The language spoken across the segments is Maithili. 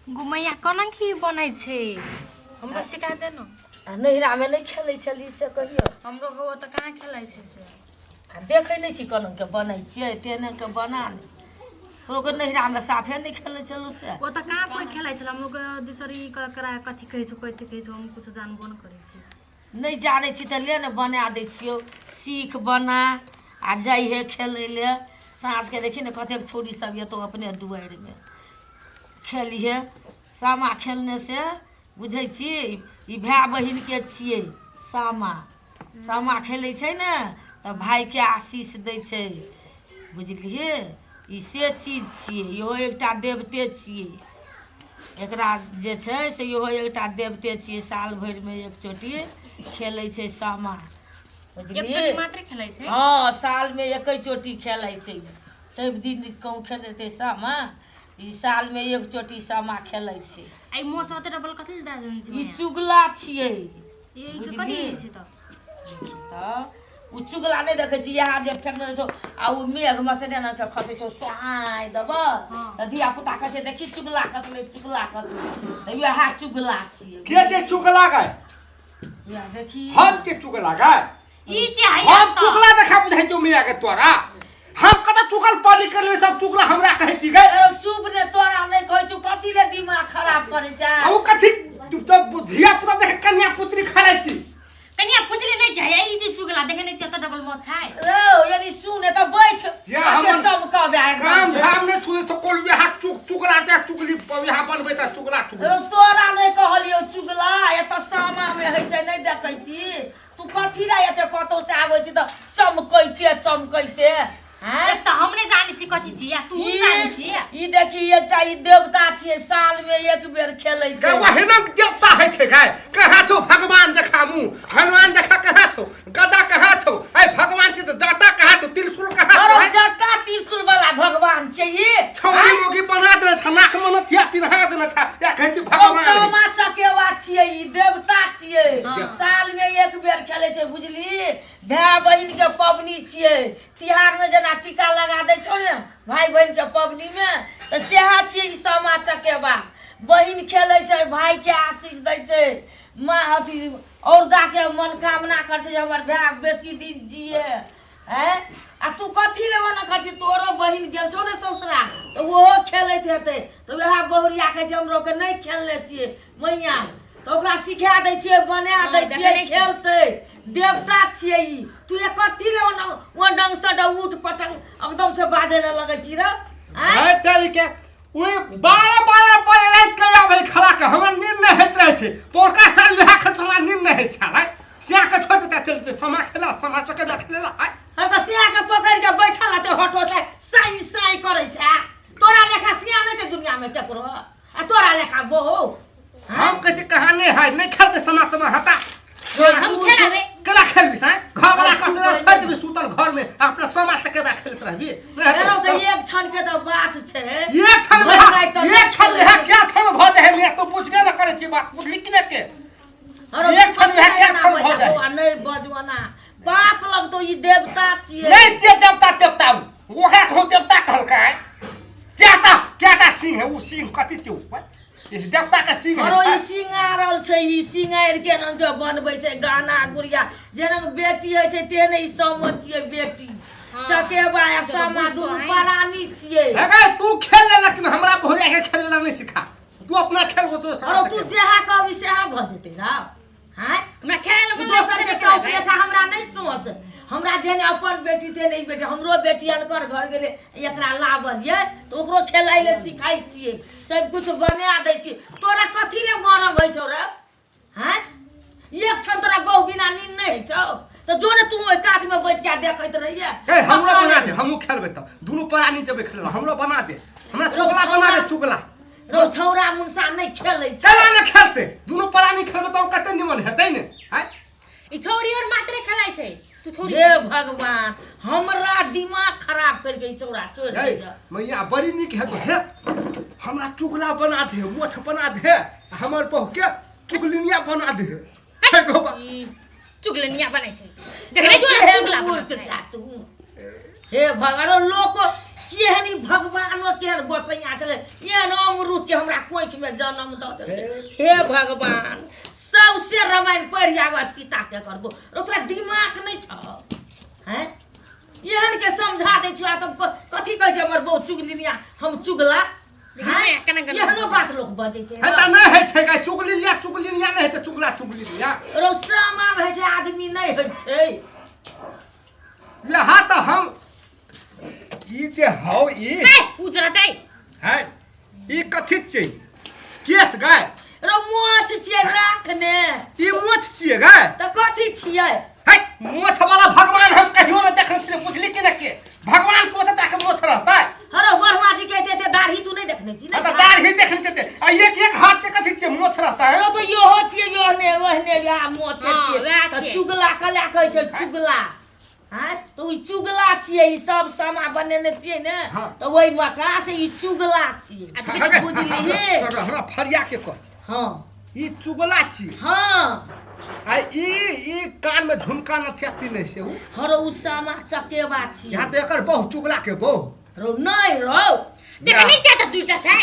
गो मैया कोना की बनै छै हमरो सिखा दे न आ नैहरामे नहि खेलै छली से कहियो हमरो के ओतऽ कहाँ खेलै छै से आ देखै नहि छी कोना के बनै छियै तेने के बना ने तोरो के नैहरामे साफे नहि खेलै छलहुँ से ओतऽ कहाँ कोइ खेलै छलै हमरो के दोसर ई ककरा कथी कहै छै कथी कहै छै हम कुछ जानबो नहि करै छी नहि जानै छी तऽ ले ने बना दै छियौ सीख बना आ जइहे खेलै लए साँझके देखी ने कतेक छौड़ी सब एतौ अपने दुआरिमे खेलिहे सामा खेलने से बुझै छी ई भाय बहिनके छियै सामा सामा खेलै छै ने तऽ भायके आशीष दै छै बुझलियै ई से चीज छियै इहो एकटा देवते छियै एकरा जे छै से इहो एकटा देवते छियै साल भरिमे एक चोटी खेलै छै सामा एक बुझलियै चोटी मात्रे खेलै छै हँ सालमे एकै चोटी खेलै छै सब दिन कहूँ खेलेतै सामा ई सालमे एक चोटी सामा खेलै छै आ ई मोच ओते डबल कथी लए दए देने छै ई मैया? चुगला छियै ई कथी बुझलियै होइ छै तऽ तऽ ओ चुगला नहि देखै छी इएह जे फेकने रहै छौ आ ओ मेघमे से एना के खसै छौ सोहाइ देबह तऽ धिया पुता कहै छै देखी चुगला कटलै चुगला कटलै तऽ इएह चुगला छियै के छै चुगला गाय इएह देखी हम के चुगला गाय ई जे है हम चुगला देखा बुझाइ छौ मिया के तोरा हम कतऽ चुगल पानी करले सब चुगला हमरा कहै छी गए अरे चुप रे तोरा नहि कहै छौ कथी ले दिमाग खराब करै छै आ ओ कथी तू तऽ धिया पुता देख कन्या पुत्री खेलै छी कनिया पुतली नहि छै ई जे चुगला देखे नहि छियै तऽ डबल मोछ छै रौ यानी सुन एतऽ बैठ जे कते हमर चमकब एकदम काम से। धाम नहि छुए तो कोल यहाँ चुग चुगला के चुगली यहाँ बनबै त चुगला चुगली रौ तोरा नहि कहलियौ चुगला एतऽ सामामे होइ छै नहि देखै छी तू कथी ला एते कतौ से आबै छी तऽ चमकैते चमकैते आँय? एक तऽ हम नहि जानै छी कथी छी आ तू जानै छी ई देखी एकटा ई देवता छियै साल में एक बेर खेलै गे छै ओहिना देवता होइ छै गाय कहाँ छौ भगवान जखा मुँह हनुमान जखा कहाँ छौ गदा कहाँ छौ ऐ भगवान छी तऽ जाटा कहाँ छौ त्रिशूल कहाँ छौ अरे ऐ? जटा त्रिशूल वाला भगवान छै ई छौरी मोगी बना देने छ नाक मे नथिया पिन्हा देने छ या कहै छी ओ भगवान है। सामा चकेवा छियै ई देवता छियै हाँ। साल में एक बेर खेलै छै बुझली भाय बहिन के पबनी छियै तिहार में जेना टीका लगा दै छौ ने भाय बहिन के पबनी में तऽ सएह छियै ई सामा चकेवा बहिन खेलै छै भाय के आशीष दै छै माँ अथी औरदा के मनोकामना करै छै जे हमर भाय बेसी दिन जिए आँय आ तू कथी ले ओना कहै छी तोरो बहिन गेल छौ ने ससुरा तऽ ओहो खेलैत हेतै तऽ वएह बहुरिया कहै छै हमरो के नहि खेलने छियै मैया तऽ ओकरा सिखा दै छियै बना हँ, दै छियै देखने छियै। खेलतै देवता छियै ई तू एक कथी ले ओना ओ डंग से डंग उठ पटंग एकदम से बाजै लए लगै छी रे आँय है तेरी के ओहि 12 12 बजे राति के आबै खड़ा के हमर नींद नहि होइत रहै छै पोरका साल वएह खचला नींद नहि होइ छलै सिया के छोड़ि देता चलि जेतै समा खेला समा चकेला खेलेला आय हम तऽ सिया के पकड़ि के बैठल छै होटो से साई साई करै छै तोरा लेखा सिया नहि छै दुनिया में केकरो आ तोरा लेखा बहु हम कहै छी कहाँ नहि है नहि खेलतै समा तमा हटा हम खेलाबे केना खेलबी साँय घर वाला कसरा छोड़ि देबी सुतल घर में अपना समा चकेबा खेलैत रहबी नहि एनो हेतौ। तऽ एक क्षण के तऽ बात छै एक क्षण में भरि राति तऽ एक क्षण में क्या क्षण भऽ जाइ है मियाँ तू बुझबे न करै छी बात बुझली कि नहि के अरे एक क्षण में क्या क्षण भऽ जाइ आ नहि बजवाना बात लगतो ई देवता छियै नहीं छियै देवता देवता ओकरा कहूँ देवता कहलकै क्या टा सिंह है ओ सिंह कथी छै ऊपर इस देवता के सिंह अरो है ई सिंगारल छै ई सिंगार के रंग के बनबै छै गाना गुड़िया जेना बेटी होइ छै तेहने ई समझ छियै बेटी हाँ। चकेबा आ से तऽ सामा बुझतो दुनू है। प्राणी छियै अरे तू खेल ले लेकिन हमरा भोरिया के खेले ला नहीं सिखा तू अपना खेल को तो अरो तू जेहा कहबी सेहा भऽ जेतै ना हैं हमरा खेले तू लए दोसर के साउस लेखा हमरा नहि सोच हमरा जेहने अपन बेटी तेहने ई बेटी हमरो बेटी अनकर घर गेलै एकरा लाबल ये तऽ ओकरो खेलाइ लए सिखाइ छियै सब किछु बना दै छियै तोरा कथी ले मरम होइ छौ रे हैं एक क्षण तोरा बहु बिना नींद नहि होइ छौ तऽ जो ने तू ओहि कातमे बैठ के देखैत रहिए ए हमरो बना दे हमहूँ खेलबै तब दुनू प्राणी जेबै खेलबै हमरो बना दे हमरा चुगला बना दे चुगला रौ छौड़ा मुनसा नहि खेलै छै केना ने खेलतै दुनू प्राणी खेलबै तऽ कते निमन हेतै ने आँय ई छौड़ी और मात्रे खेलाइ छै तू छौड़ी हे भगवान हमरा दिमाग खराब करके ई छौड़ा छोड़ि हे देलक मैया बड़ी नीक हेतौ हे हमरा चुगला बना दे मोछ बना दे हमर बहू के चुगलिनिया बना दे हे गोबा ई चुगलनिया बनै छै देखने जो हे चुगला मूर्ख बनै छै। छा तू हे भगवान लोक केहन ई भगवानो केहन गोसैया छलै, एहन अमरूद के हमरा कोखि में जन्म दऽ देलकै। हे भगवान, सबसे रामायण पढ़ि आबऽ सीता के करबो। रो तोरा दिमाग नहि छौ? हैं, एहन के समझा दै छियौ आ तब कथी कहै छै हमर बहु चुगलिनिया, हम चुगला? देखिन हैं? ने, केना केना एहनो बात लोक बजै छै। हे तऽ नहि होइ छै गाय, चुगली लिया चुगली लिया नहि होइ छै, चुगला चुगली लिया। रौ सामा होइ छै आदमी नहि होइ छै। यहाँ तऽ हम ई जे हौ ई ए उजरतै। है ई कथी छियै? केस गाय? रौ मोछ छियै, राख ने। ई मोछ छियै गाय? तऽ कथी छियै? है मोछ वाला भगवान हम कहियो नहि देखने छियै, बुझली कि नहि? के भगवान को तऽ के मोछ रहतै? हरो ब्रह्मा जी के एते एते दाढ़ी तू नहि देखने छी? हाँ तऽ दाढ़ी देखने छियै आ एक एक हाथ के कथी छियै मोछ रहतै? रौ तऽ इहो छियै, ओहने ओहने वएह मोछे हाँ, छियै। वएह तऽ छियै। चुगला कला कहै छै चुगला। आँय, तऽ ई चुगला छियै, ई सब सामा बनेने छियै ने। हाँ। तऽ ओहि मका से ई चुगला छियै। आ तू बुझलिही? हमरा फरिया के कह। हाँ। ई चुगला छियै? हाँ। आ ई ई कान में झुमका नथिया पिन्है छै उ? हरो उ सामा चकेबा छियै। यहाँ तऽ एकर बहु चुगला के बहु। रौ नहि रौ। देखै नहि छियै तऽ दूटा छै।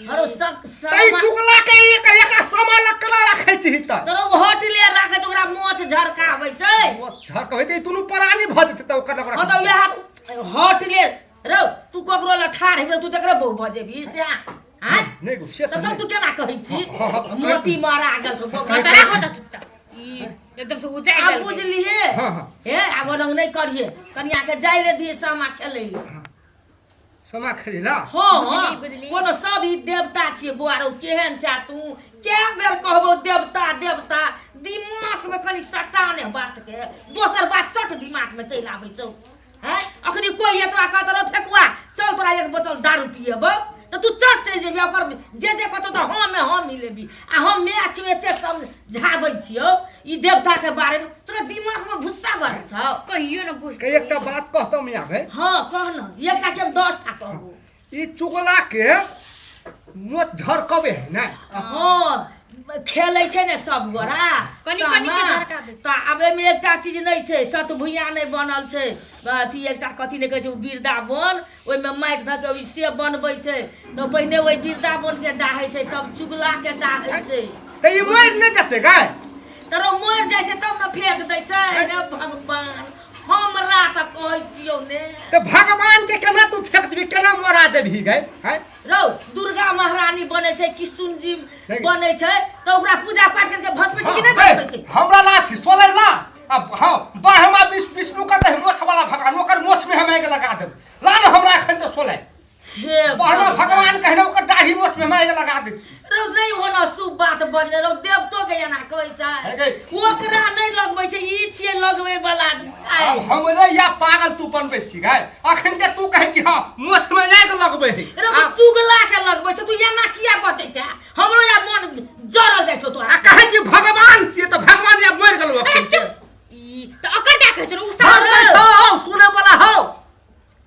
हरो सब तऽ ई सामा चुगला के एक एकरा सामा लग केना राखै छी तऽ? तऽ रौ होटले राखै तऽ ओकरा मोछ झरकाबै छै। ओ झरकबै तऽ ई दुनू प्राणी भऽ जेतै तऽ ओकर हँ तऽ वएह होटले। रौ तू ककरो लग ठाढ़ हेबे, तू तकरे बहु भऽ जेबही से? आँय? नहि गो से तऽ तब तू केना कहै छी? हँ, हँ, हँ, मोती मारा गेल छौ बौआ। तऽ राखो तऽ चुपचाप, ई एकदम से उजाड़ि आब देलकै। बुझलिहे? हँ, हँ। हे आब ओलंग नहि करिहे, कनिया के जाय ले दिहे सामा खेलै ले। समा खेला। हँ। बुझली, हँ। बुझली। कोनो सब ई देवता छियै बौआ। रौ केहन छै तू? कए बेर कहबौ देवता देवता, दिमाग में कनि सटा ने बात के, दोसर बात चट दिमाग में चलि आबै छौ। हैं, अखनी कोई एतबा कहत रौ फेकुआ चल तोरा एक बोतल दारू पिएबौ तऽ तू चट चलि जेबी। ओकर जे जे कहतौ तऽ हँ में हँ मिलेबी। आ हम माय छियौ, एते समझाबै छियौ ई देवता के बारे में, तोरा दिमाग में गुस्सा बढ़ै छौ। कहियो न बुझतै। के एकटा बात कहतौ मियाँ भाई। हँ कह न, एकटा के हम 10 टा कहबो। ई चुगला के मोत झरकबे है ने? हँ, खेलै छै ने सब गोरा कनि कनि के सामा, झरकाबै छै। तऽ आब एहिमे एकटा चीज नहि छै, सतभुइया नहि बनल छै, अथी एकटा कथी नहि कहै छै ओ वृन्दावन, ओहिमे माटि धऽ के ओहि से बनबै छै। तऽ पहिने ओहि वृन्दावनके डाहै छै, तब चुगलाके डाहै छै। तऽ ई मरि नहि जेतै गाय? तऽ रौ मरि जाइ छै तब ने फेंक दै छै। रे भगवान, हमरा तऽ कहै छियौ ने। तऽ भगवान के केना तू फेंक देबही, केना मरा देबही गाय? हैं? रौ दुर्गा महारानी बनै छै, किशुन जी नहीं। बनै छै, तऽ ओकरा पूजा पाठ करके भसबै छै कि नहि? हाँ, भसबै छै। हमरा लाथी सोलै ला अब। हाँ, ब्रह्मा विष्णु का तऽ मोछ वाला भगवान, ओकर मोछ में हम आगि लगा देब। ला ने हमरा एखन तऽ सोलै। हे ब्रह्मा भगवान कहने ओकर दाढ़ी मोछ में हम आगि लगा देब। रौ नहि होना शुभ बात बजले। रौ देवतो के एना कहै छै? हे गै। ओकरा नहि लगबै छै, ई छियै लगबै वाला। आब हमरे या पागल तू बनबै छी गाय? अखन ते तू कहै छी हाँ मोछ में आगि लगबै है। रौ चुगला के लगबै छै, तू एना किया बचै छै? हमरो या मन जरल जाइ छौ आ तोरा। कहै छी भगवान छियै तऽ भगवान या मरि गेलौ अरे अखन? चुप, ई तऽ ओकर टा कहै छै ने, उ हम सब कहै छौ सुनै वाला हौ।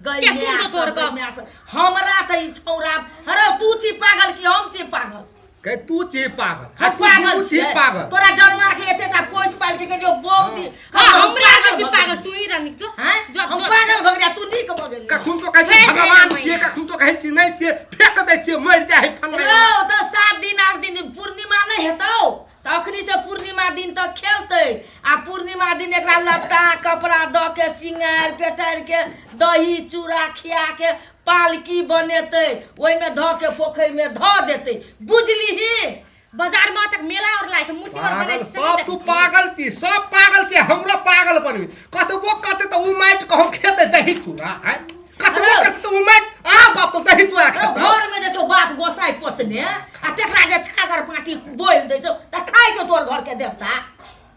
गई के माय सुनतौ तोहर सब, गप? गई माय सब। हमरा तऽ ई छौड़ा। अरे तू छी पागल कि हम छी पागल? के तू छी पागल? हम तू पागल छी छियै? पागल। तोरा जन्मा के एतेटा पोस पाल के जो बौ दी। हाँ, हमरा कहै छी पागल, तू ही रानी जो। हैं? जो हम जो। पागल भऽ गेलियै, तू नीक भऽ गेली। कखन तो कहै छी छेड़ दे भगवान मैया। छियै, कखन तो कहै छी नहि छियै, फेंक दै छियै मरि जाइ है फलना। रौ तऽ 7 दिन 8 दिन पूर्णिमा नहि हेतौ तऽ अखनी से पूर्णिमा दिन तक खेलतै आ पूर्णिमा दिन एकरा लत्ता कपड़ा दऽ के सिंगार पेटार के दही चूड़ा खिया के पालकी बनेतै, ओहिमे धऽ के पोखरिमे धऽ देतै, बुझलिही? बाजार में तक मेला और लाए छै, मूर्ति और बनाइ पागल छै से सब नहि तू देखै छी। पागल छी, सब पागल छी, हमरो पागल बनबी। कतबो करतै तऽ उ माटि कहूँ खेतै दही चूड़ा आँय? कतबो अरे। करतै तऽ उ माटि आ बाप तो दही चूड़ा रौ खेतै। घर में जे छौ बाप गोसाई पोसने आ तेकरा जे छागर पाटी बोलि दै छौ तऽ खाइ छौ तोर घर के देवता?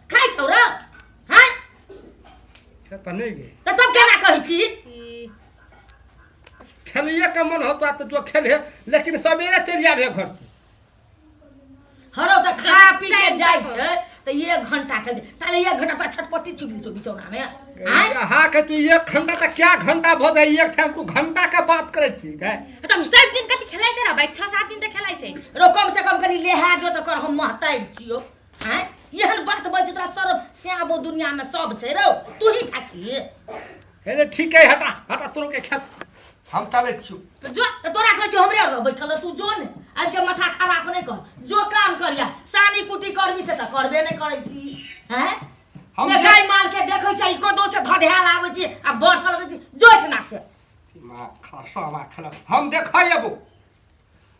खाइ छौ रौ? हैं? से तऽ नहि गे। तऽ तब केना कहै छी? ई, खेलैए के मन हो तोरा तऽ जो खेलहे, लेकिन सवेरे चलि आबे घर। हरो तऽ खा पी के टाइम जाइ तक। छै तऽ एक घंटा खेल छै, ताले एक घंटा तोरा छटपटी चुबी छौ बिछौना मे? आँय? अहाँ के तू एक घंटा तऽ क्या घंटा भऽ जाइ, एक टाइम तू घंटा के बात करै छी गाय। तऽ हम सब दिन कथी खेलाइत रहबै? 6 7 दिन तऽ खेलाइ छै। रो कम से कम कनि लेहा जो तऽ कर, हम महतारि छियौ। आँय, एहन बात बजै तोरा सरम श्याबो दुनिया में सब छै रौ, तू ही टा छी। हे ठीक है, हटा हटा तोरो के खेल। हम चलै छियौ। तऽ जो। तऽ तोरा कहै छियौ हमरे लग बैठल रह, तू जो ने, आबि के माथा खराब नहि कर, जो काम करिया। सानी कुटी करबी से तऽ करबे नहि करै छी। हैं, हम गाय माल के देखै छै, ई कदो से धधेहाल आबै छी आ बरसल लगै छी, जो एहिठिना से। माँ खा सामा खेला, हम देखै एबो,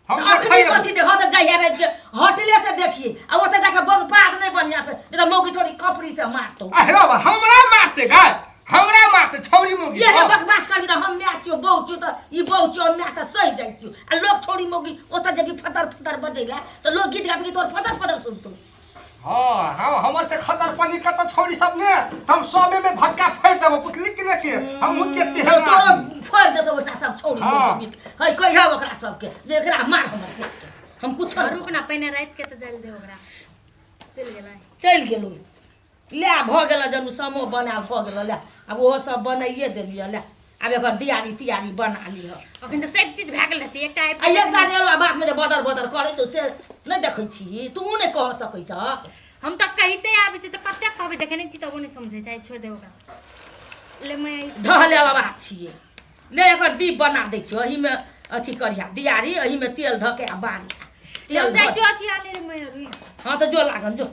हम अखनी देखै एबो। कथी देखो तऽ जाइए राति के होटले से देखिए आ ओतऽ जाके बग पाग नहि बढ़िया से, नहीं तऽ मौगी थोड़ी कपड़ी से मारतौ। अरे बा, हमरा मारते गाय, हमरा मारते छौरी मौगी। ये हाँ। बकवास करबी तऽ हम माय छियौ, बहू छियौ, तऽ ई बहू छियौ, हम माय तऽ सहि जाइ छियौ। आ लोक छौड़ी मौगी ओतऽ जेबी फतर फतर बजैला तऽ लोक गीत गाबी तोर फतर फतर सुनतौ। हाँ हाँ, हमर से खतर पानी कत छौरी सब ने, हम सबे में भटका फेर देबो, पुतली के ने के हम मुँह के तेहन तोरो आदमी। फोड़ि देतौ ओकरा सब छौड़ी हाँ। मौगी। है कहिया ओकरा सबके जे एकरा मार हमर से हम कुछ रुक ना, पहिने राति के तऽ जाइल दे ओकरा। चलि गेलै। चलि गेलौ। ले भऽ गेल जनु समो बनायल भऽ गेल। ले आब ओहो सब बनाइए देलियै। ले आब एकर दियारी तियारी बना लिह। अखन तऽ सब चीज भए गेल रहतै, एकटा आ एकटा जे एलो बातमे जे बदर बदर करै छौ से नहि देखै छी? तू नहि कह सकै छह? हम तऽ कहिते आबै छी तऽ कतेक कहबै, देखै नहि छी तबो नहि समझै छै। छोड़ि दे ओकरा, ले मैं। ढहले बात छियै। ले एकर दीप बना दै छियौ, एहिमे अथी करिहा दियारी, एहिमे तेल धऽ के आ बारिहा। तेल तेल जाइ धऽ छियौ अथी आने रे मैं। हाँ तऽ जो लागल जो।